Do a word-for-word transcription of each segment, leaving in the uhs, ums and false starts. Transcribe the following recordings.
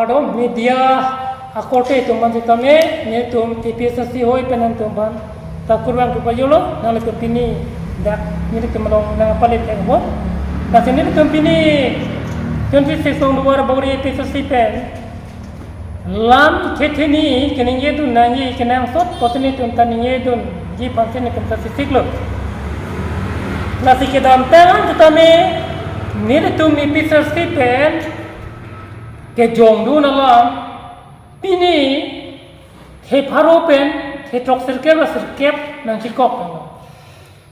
Ado media akorte atum aphan sitame, nelitum A P H L C ahoi pen nangtum aphan ta kurvangthu pajirlo, nanglitum pini dak nelitum along nangpalit thekpo. Lasi nelitum pini twenty-six nong Duar Bagori A P H L C pen lam kethe ni keningjedun nangji kenangsot pusi nelitum ta ningjedunji aphan si nelitum ta sisiklo. Lasi kedamtang sitame nelitum A P H L C pen kejongdun alam pini the pharo pen the throksirkep ra sirkep nangchikok.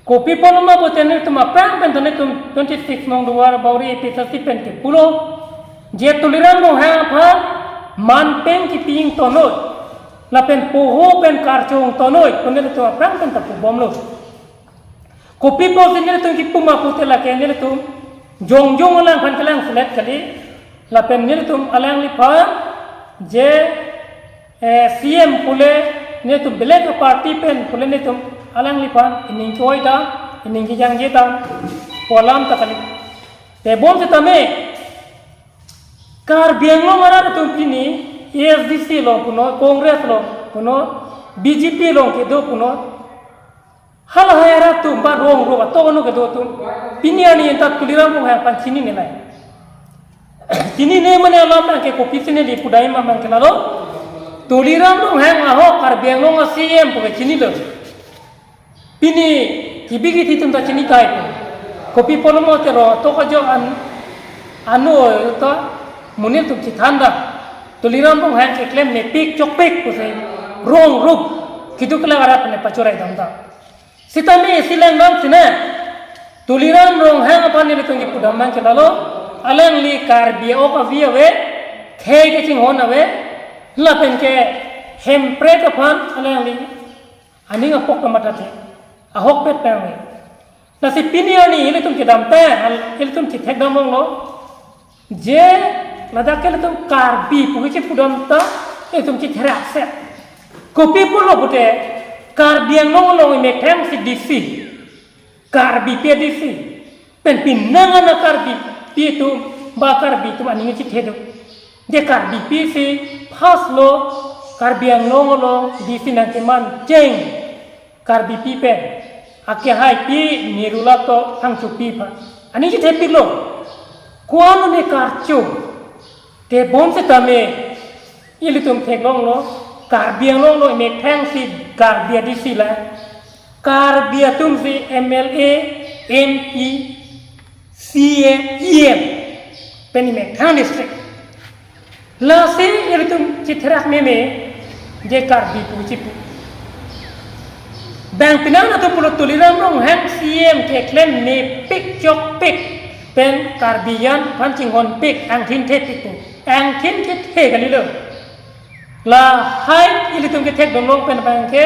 Kopi apotlo ma pute nelitum aphrang pen ta nelitum twenty-six nong Duar Bagori A P H L C pen kepulo, je Tuliram Ronghang aphan manpeng kepi ingtonnoi, lapen poho pen karcho ingtonnoi pu nelitum aphrang pen ta pubomlo. Kopi pusi nelitum kipu ma pute lake nelitum jongjong alang aphan kelangselet kali, lapen nelitum alangliphan je eh, C M pule, nelitum belek aparty pen pule nelitum alangliphan ining choi dam, ining kejangje dam pu alam ta kali. Tebon sitame Karbi Anglong arat atum pini A S D C along punon, Congress along punon, B J P along kedo punon, halahai arat atum ba rong rong atok ano kedo atum pini arni anta Tuliram Ronghang aphan chinine nai. Chinine mane alam abangke kopisi neli pudai ma abangke lalo, Tuliram Ronghang ahok Karbi Anglong a-C M puke chinilo. Pini kibi kithi atum ta chini kai pu. Kopi apotlo ma pute rong atok ajo an, ano ta monit atum chithan dam. Tuliram Ronghang keklem mepik chokpik pusi rong rup keduk kelang arat pen pachorai dam dam. Sitame isi langdam sine, Tuliram Ronghang aphan nelitum kipu dam abangke lalo, alangli Karbi ok avi ave, khei kachinghon ave, lapen ke Hemprek aphan alangli aning apok ta mathathe, ahokpet pen ave. Lasi pini arni ilitum kedamtang, al-, ilitum chithek dam longlo, je ladak ke ilitum Karbi pu kechipu dam ta, ilitum chitherak set. Kopi pulo pute, Karbi Anglong along imek thang si D C, Karbipi a-D C, pen penang ana Karbipi atum, ba Karbi atum aning chithe do. Je Karbipi si first lo Karbi Anglong along D C nangkeman cheng. Karbipi pen akehaipi Nirula to Phangchopi aphan aning chithepiklo. Ko-an ne karcho. Tebon sitame ilitum theklonglo, Karbi Anglong along imek thang si Karbi a-D C la, Karbi atum si M L A, M P, C M, E M pen imek thang district. Lasi ilitum chitherak meme je Karbi pu chipu. Bang penang atum pulo Tuliram Ronghang C M keklem mepik chokpik pen Karbi an aphan chinghonpik, angthin thepik pu. Angthin kethe kalilo. Lahai ilitum kethek dun long pen abangke,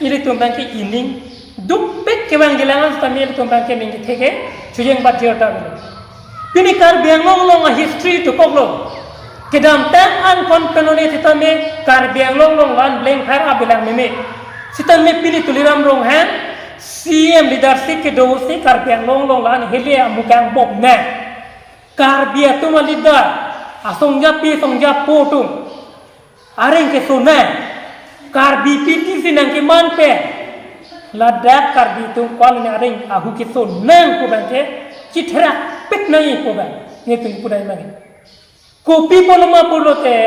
ilitum abangke ining dukpik kevang jilang an sitame ilitum abangke ning kethek ke chojeng bat jir ta bilo. Pini Karbi Anglong along a-history dokoklo. Kedamtang an kon penone sitame Karbi Anglong along la-an blengphar abilang meme. Sitame pini Tuliram Ronghang C M leadership kedo si Karbi Anglong along la-an hele amugang bom ne. Karbi atum a-leader, asongjapi songjapo atum areng keso nang, Karbipi D C nangkeman pen ladak Karbi atum ko-an ne areng ahu keso nang pu abangke chitherakpik nangji pu abang nelitum pudai nangji. Kopi pulo ma pulote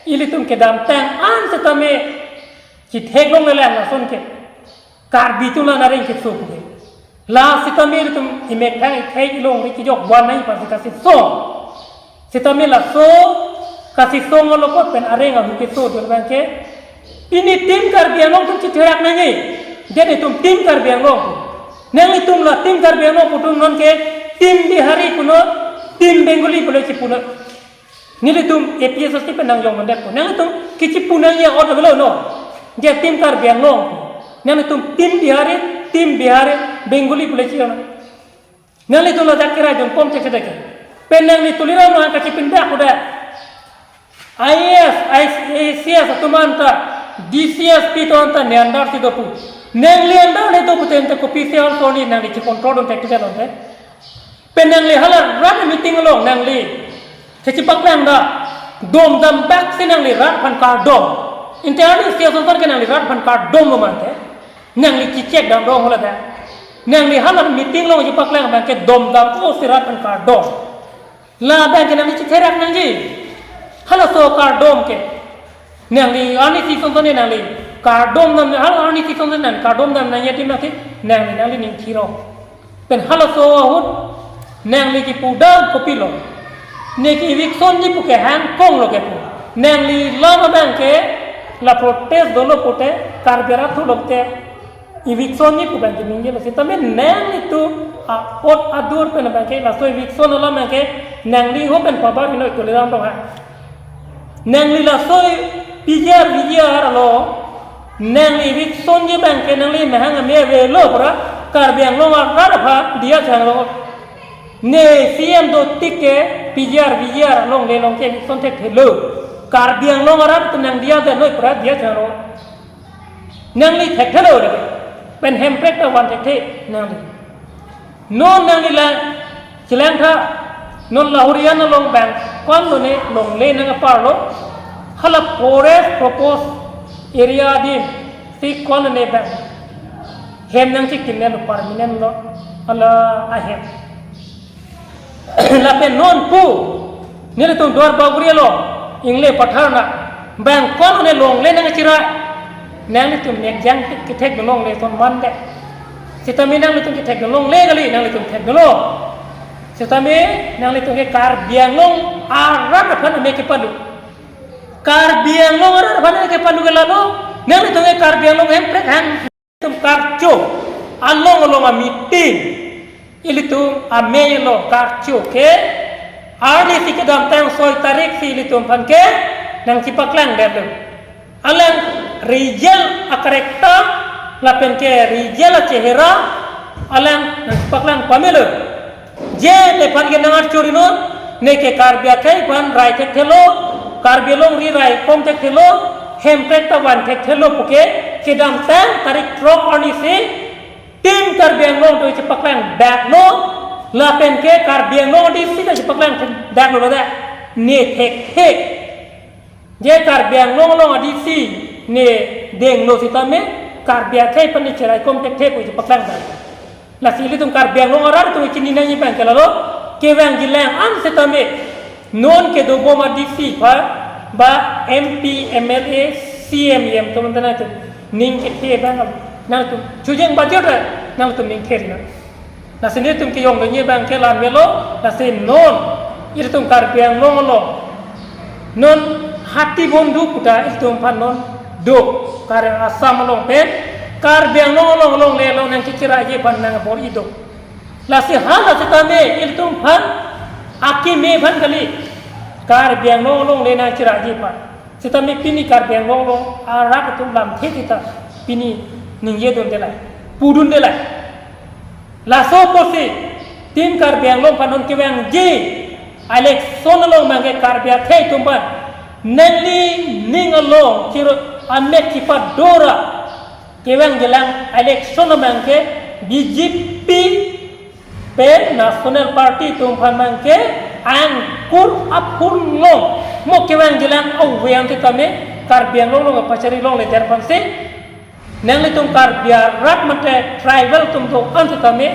ilitum kedamtang an sitame chitheklongle lang lason ke. Karbi atum la-an areng keso puke. La sitame ilitum imek thang ikhei ilongri kejok wan nangji aphan si kasisong. Sitame laso kasisong along kot pen areng ahu keso dun abangke. Pini Team Karbi Anglong atum chitherak nangji. Jadi itum Team Karbi Anglong. Nanglitum la Team Karbi Anglong pu atum nonke Team Bihari punon, Team Bengali pulo chipunon. Nelitum A P H L C pen nangjong mandetpo. Nanglitum kechipu nangji ot avelo no. Dia Team Karbi Anglong. Nanglitum Team Bihari, Team Bihari, Bengali pule chiyo. Nanglitum ladak kira jom kom chek chek. Pen nangli Tuliram Ronghang kachipindak udah. I A S, I C S atum anta, D C S P atum anta ne under si dopu. Nangli under ne dopu tente kopisi also ni nangli chikontrol dun tek tek lonte. Pen nangli hala rat meeting along nangli kachipaklang da. Domdam bak si nangli rat aphan kardom. Inte arni isi asonson ke nangli rat aphan kardom lo mante, nangli kechek dam rong hala da. Nangli hala meeting along chepaklang abang ke domdam o si rat aphan kardom. Labang ke nangli chetherak nangji. Halaso kardom ke nangli arni isi asonson nangli kardom dam, hala arni isi asonson nang kardom dam nangji adim nangke nangli nangli ning thiro. Pen halaso ahut nangli kipu dam kopilo. Ne ke eviction ji pu ke hangkong lo kepu. Nangli lam abang ke la protest dolo pute Karbi arat thu lote eviction ji pu abang ke ningje lo. Sitame nanglitum apot adur pen abang ke laso eviction alam abang ke nangli ho pen pabar hino Tuliram Ronghang. Nangli laso P G R V G R along nangli eviction ji abang ke nangli mahang ame avelo pura Karbi Anglong arat aphan diya chang lo. Ne C M dotik ke P G R V G R along le along ke eviction thekthelo. Karbi Anglong arat atum nang diya de noi pura diya chang lo. Nangli thekthelo de. Pen Hemprek ta van thekthe nangli. Non nangli la chelang tha, non Lahorijan along abang ko-an lone longle nang apar lo, hala forest proposed area adim si ko-an lone abang hem nangchekimnelo, permanent lo, hala ahem. Lapen non pu nelitum Duar Bagori along ingle pathar na abang ko-an lone longle nang chira. Nanglitum nek jang kethek longle ton man de. Sitame nanglitum kethek longle kali, nanglitum theklo. Sitame nanglitum ke Karbi Anglong arat aphan ame kepalu. Karbi Anglong arat aphan ame kepalu ke lalo. Nanglitum ke Karbi Anglong Hemprek hang tum karcho along along a meeting ilitum ame lo karcho ke arni si kedamtang soi tarik si ilitum aphan ke nangchepaklang detlo. Alang result a character lapen ke result a chehera alang nangchepaklang pamelo. Je nephan ke nang archuri non, ne ke Karbi akhei aphan rai thekthelo, Karbi alongri rai kom thekthelo, Hemprek ta van thekthelo puke kedamtang tarik throk arni si Team Karbi Anglong atum chepaklang daklo, lapen ke Karbi Anglong D C ta chepaklang daklo lo da. Ne thekthe. Je Karbi Anglong along a D C ne denglo sitame Karbi akhei aphan ne cheraikom thekthe pu chepaklang dak. Lasi ilitum Karbi Anglong arat atum chini nangji abang ke lalo, kevangjilang an sitame non kedobom a D C aphan ba M P, M L A, C M, E M atum tana atum ning kethe abang nangtum chojeng bajor nangtum ning the na. Lasi nelitum kejongdunji abang ke la-an avelo, lasi non ilitum Karbi Anglong along non Hati Bondhu pu ta ilitum aphan non do, Karbi Assam along pen Karbi Anglong along longle along nangkechiraiji aphan nangbor-i do. Lasi hala sitame ilitum aphan akeme aphan kali, Karbi Anglong along le nangchiraiji aphan. Sitame pini Karbi Anglong along arat atum lamthe sita pini ningjedunde lai, pudunde lai. Laso apotsi Team Karbi Anglong aphan non kevangji election along abang ke Karbi akhei atum aphan nangli ning along chiro amek chipadora kevangjilang election abang ke B J P pen National Party atum aphan abang ke angkur aphurlong mo kevangjilang ave ante tame Karbi Anglong along pachari longle der aphansi nanglitum Karbi arat mate tribal atum do ante tame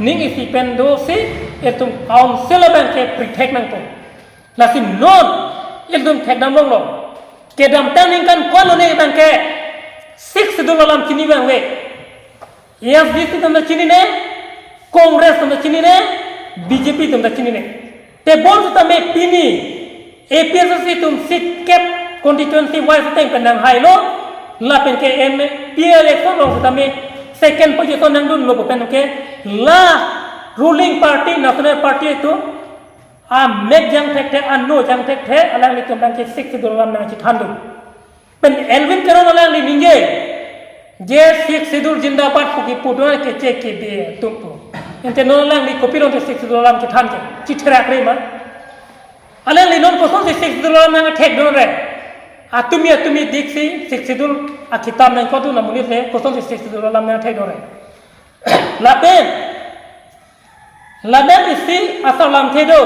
ning isi pen dosi itum council abang ke protect nangpo. Lasi non ilitum thekdam longlo. Kedamtang ningkan ko-an lone abang ke Sixth Schedule alam chini abang ave. A S D C atum ta chinine, Congress atum ta chinine, B J P atum ta chinine. Tebon sitame pini A P H L C atum seat kep constituency wise ateng pen nanghailo, lapen ke M P election along sitame second position nangdunlo pu pen ke la ruling party, National Party atum amek jang thekthe, ano jang thekthe, alanglitum abang ke Sixth Schedule alam nangchethandun. Pen Elwin Teron alangli ningje, je Sixth Schedule zindabad pu kipu do ke che ke be tum pu. Ante non alangli kopilo te Sixth Schedule alam chethan ke, chetherak re ma. Alangli non kosonsi Sixth Schedule alam nangthekdunre. Atumi atumi diksi Sixth Schedule akitam nangkotdun amonit le kosonsi Sixth Schedule alam nangthekdunre. Lapen, lapen isi asal lamthe do.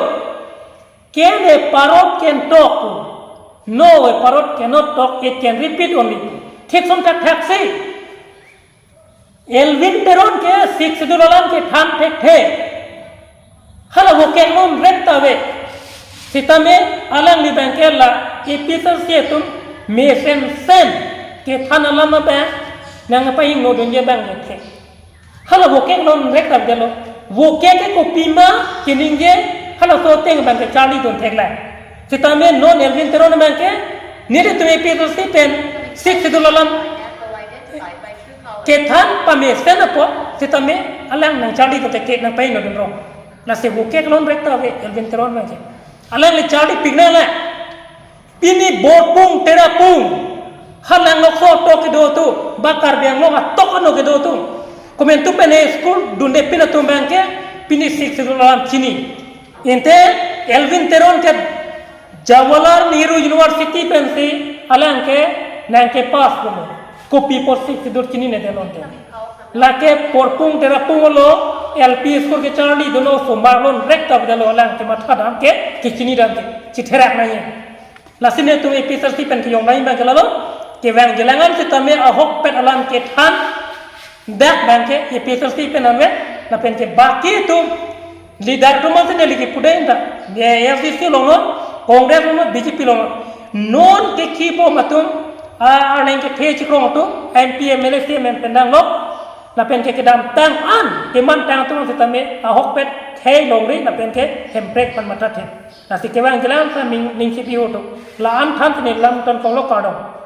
Kene parok kentok pu. No, a parrot cannot talk, it can repeat only. Thik son thakthak si. Elwin Teron ke Sixth Schedule alam kethan thekthe. Hala vokek lonrek ta ave. Sitame alangli abang ke la A P H L C atum mesensen kethan alam abang nangpahingno dunji abang ke thek. Hala vokek lonrek ta avelo. Vokek ke kopima keningje halaso ateng abang ke charlidun theklong. Sitame non Elwin Teron abang ke nelitum A P H L C pen Sixth Schedule alam kethan pamesen apot sitame alang nangcharlidun thek, nangpahingno dunrong. Lasi vokek lonrek ta ave Elwin Teron abang ke. Alangli charlipik nanglang. Pini Borpung Terapung, ha Langlokso atok kedo atum, ba Karbi Anglong atok ano kedo atum, komantu pen school dunde pin atum abang ke pini Sixth Schedule alam chini. Ante Elwin Teron ke Jawaharlal Nehru University pensi alang ke nangkepass pulo. Kopi apot Sixth Schedule chininedetlo ante? Lake Borpung Terapung along L P school kecharlidun osomar lonrek ta avedetlo, alang kematha dam ke, kechini dam ke, chitherak nangji. Lasi nelitum A P H L C pen kejong nangji abang ke lalo, kevangjilang an sitame ahokpet alam kethan dak abang ke A P H L C pen anvet, lapen ke baki atum leader atum ansi neli kepudai ta. A I C C along lo, Congress along lo, B J P along lo. Non ke kibom atum, a, arleng kethe chikrong atum, M P, M L A, C M pen danglo. Lapen ke kedamtang an, kemantang atum sitame ahokpet thei longri, lapen ke Hemprek aphan mathathe. Lasi kevangjilang ta ning, ning chipi ho atum. La-an than si neli lam ton konglo, kardom.